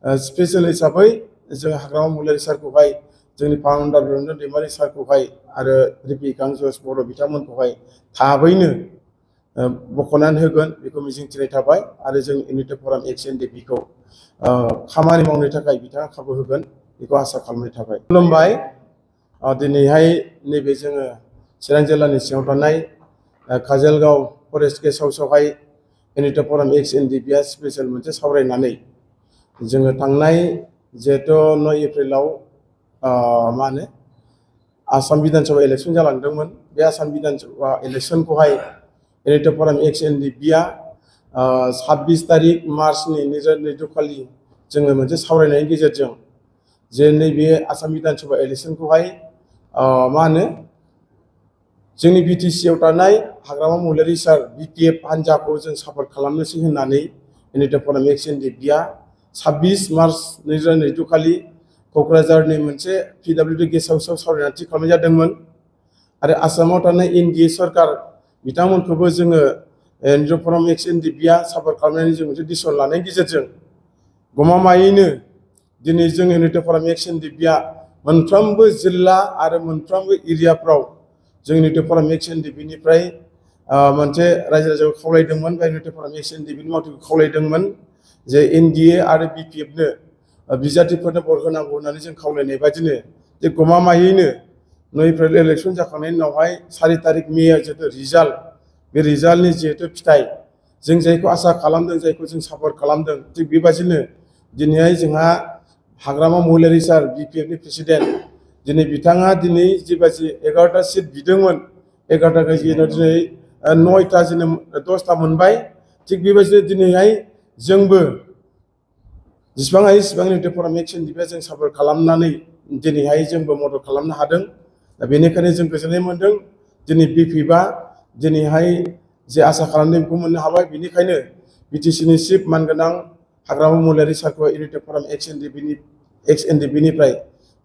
Special हिसाबै जों हाग्रामा मुलारि सारखौहाय जोंनि फाउन्डार रन्जन दैमारि सारखौहाय आरो रिपि कांजस बर' बिथांमोनखौहाय थाबैनो बख'नानै होगोन बेखौ मिजिंथिनाय थाबाय आरो जों इउनिटि फराम एक्स एनडिपिखौ खामानि मावनो थाखाय बिथाङा खाबु होगोन बेखौ आसा खालामनाय थाबाय। खुलुमबाय। दिनैहाय नैबे जोङो चिरां जिल्लानि सिङाव थानाय काजलगांव फरेस्ट गेस्ट हाउसआवहाय इउनिटि फराम एक्स एनडिपिआ स्पेशल मोनसे सावरायनानै जोङो थांनाय जिहेथु 9 एप्रिलाव मा होनो आसाम बिधानसभा इलेक्सन जालांदोंमोन। बे आसाम बिधानसभा इलेक्सनखौहाय इउनिटि फराम एक्स एनडिपिआ 26 तारिख मार्चनि 2022 खालि जोङो मोनसे सावरायनायनि गेजेरजों जे नैबे आसाम बिधानसभा इलेक्सनखौहाय मा होनो जोंनि बिटिसिआव थानाय हाग्रामा मुलारि सार बिपिएफ हान्जाखौ जों सापर्ट खालामनोसै होननानै इउनिटि फराम एक्स एनडिपिआ 26 मार्च 2022 खालि क'क्राझारनि मोनसे पिडब्लिउडि गेस्ट हाउसआव सावरायनानै थि खालामनाय जादोंमोन आरो आसामाव थानाय एनडिए सरकार बिथांमोनखौबो जोङो इउनिटि फराम एक्स एनडिपिआ सापर्ट खालामनानै जों मोनसे डिसिसन लानायनि गेजेरजों गमामायैनो दिनै जों इउनिटि फराम एक्स एनडिपिआ मोनफ्रोमबो जिल्ला आरो मोनफ्रोमबो एरियाफ्राव जों इउनिटि फराम एक्स एनडिपिनिफ्राय मोनसे रायजो राजाखौ खावलायदोंमोन बा इउनिटि फराम एक्स एनडिपिनि मावथिखौ खावलायदोंमोन जे एनडिए आरो बिपिएफनो बिजाथिफोरनो भट होनांगौ होननानै जों खावलायनाय बायदिनो जे गमामायैनो 9 एप्रिल इलेक्सन जाखांनायनि उनावहाय 4 तारिख मेआव जिहेतु रिजाल्ट बे रिजाल्टनि जिहेतु फिथाइ जों जायखौ आसा खालामदों जायखौ जों सापर्ट खालामदों थिग बेबायदिनो दिनैहाय जोंहा हाग्रामा मुलारि सार बिपिएफनि प्रेसिडेन्ट दिनै बिथाङा दिनै जिबायदि 11टा सिट बिदोंमोन 11टाखौ दिनै 9टा जोंनो 10टा मोनबाय। थिग बेबायदिनो दिनैहाय जोंबो जेसेबां हायो एसेबां इउनिटि फराम एक्स एनडिपिआ जों सापर्ट खालामनानै दिनैहाय जोंबो मदद खालामनो हादों। दा बेनिखायनो जों गोजोननाय मोन्दों दिनै बिपिएफआ दिनैहाय जे आसा खालामदों बेखौ मोननो हाबाय। बेनिखायनो बिटिसिनि चिफ मानगोनां हाग्रामा मुलारि सारखौ इउनिटि फराम एक्स एनडिपिनिफ्राय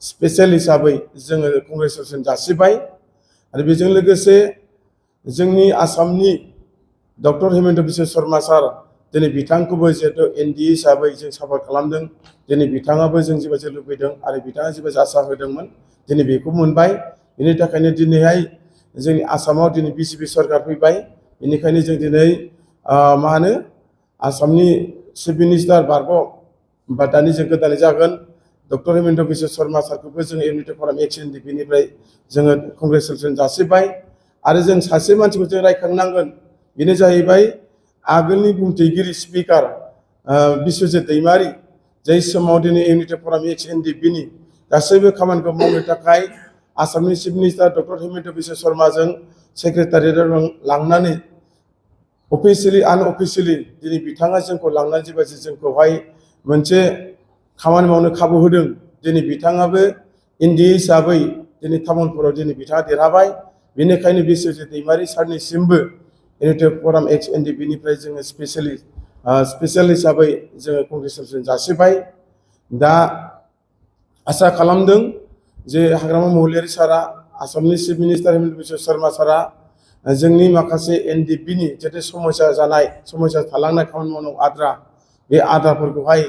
स्पेशल हिसाबै जोङो कंग्रेचुलेसन जासिबाय आरो बेजों लोगोसे जोंनि आसामनि डक्टर हिमन्त बिश्व शर्मा सार दिनै बिथांखौबो जिहेतु एनडिए हिसाबै जों सापर्ट खालामदों। दिनै बिथाङाबो जों जेबायदि लुबैदों आरो बिथाङा जेबायदि आसा होदोंमोन दिनै बेखौ मोनबाय। बेनि थाखायनो दिनैहाय जोंनि आसामाव दिनै बिजेपि सरकार फैबाय। बेनिखायनो जों दिनै मा होनो आसामनि चिफ मिनिस्टार बा दानि जों गोदानै जागोन डक्टर हिमन्त बिश्व शर्मा सारखौबो जोङो इउनिटि फराम एक्स एनडिपिनिफ्राय जोङो कंग्रेचुलेसन जासिबाय आरो जों सासे मानसिखौ जों रायखांनांगोन बेनो जाहैबाय आगोलनि बुंथिगिरि स्पिकार बिश्वजित दैमारि जाय समाव दिनै इउनिटि फराम एक्स एनडिपिनि गासैबो खामानिखौ मावनो थाखाय आसामनि chief minister doctor Himanta Biswa शर्माजों सेक्रेटारियेटआव लांनानै अफिसियेलि आनअफिसियेलि दिनै बिथाङा जोंखौ लांनानै जेबायदि जोंखौहाय मोनसे खामानि मावनो खाबु होदों। दिनै बिथाङाबो एनडिए हिसाबै दिनै तामुलपुराव दिनै बिथाङा देरहाबाय। बेनिखायनो बिश्वजित दैमारि सारनिसिमबो इउनिटि फराम एक्स एनडिपिनिफ्राय जोङो स्पेशल हिसाबै जोङो कंग्रेचुलेसन जासिबाय। दा आसा खालामदों जे हाग्रामा मुलारि सारा आसामनि चिफ मिनिस्टार हिमन्त बिश्व शर्मा सारा जोंनि माखासे एनडिपिनि जितु समस्या थालांनाय खामानि मावनांगौ आद्रा बे आद्राफोरखौहाय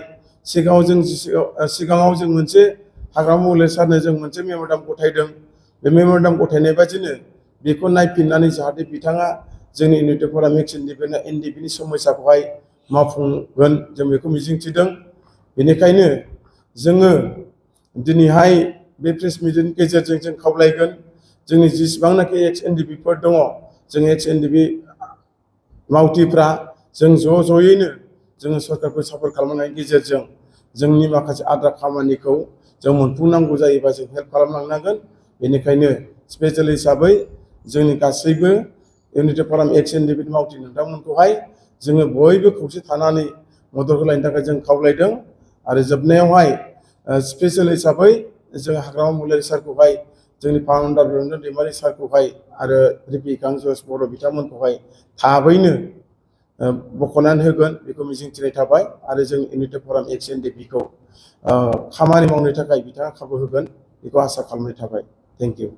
सिगाङाव जों मोनसे हाग्रामा मुलारि सारनो जों मोनसे मेम'रेन्डाम गथायदों। बे मेम'रेन्डाम गथायनाय बायदिनो बेखौ नायफिननानै जाहाथे बिथाङा जोंनि इउनिटि फराम एक्स एनडिपिनि समस्याखौहाय मावफुंगोन जों बेखौ मिजिंथिदों। बेनिखायनो जोङो दिनैहाय बे प्रेस मिटनि गेजेरजों जों खावलायगोन जोंनि जेसेबांनाखि एक्स एनडिपिफोर दङ जों एक्स एनडिपि मावथिफ्रा जों ज'यैनो जोङो सरकारखौ सापर्ट खालामनायनि गेजेरजों जोंनि माखासे आद्रा खामानिखौ जों मोनफुंनांगौ जायोबा जों हेल्प खालामलांनांगोन। बेनिखायनो स्पेशल हिसाबै जोंनि गासैबो इउनिटि फराम एक्स एनडिपिनि मावथि नोंथांमोनखौहाय जोङो बयबो खौसे थानानै मदद होलायनो थाखाय जों खावलायदों। आरो जोबनायावहाय स्पेशल हिसाबै जों हाग्रामा मुलारि सारखौहाय जोंनि फाउन्डार रन्जन दैमारि सारखौहाय आरो रिपि कांजस बर' बिथांमोनखौहाय थाबैनो बख'नानै होगोन बेखौ मिजिंथिनाय थाबाय आरो जों इउनिटि फराम एक्स एनडिपिखौ खामानि मावनो थाखाय बिथाङा खाबु होगोन बेखौ आसा खालामनाय थाबाय। Thank you.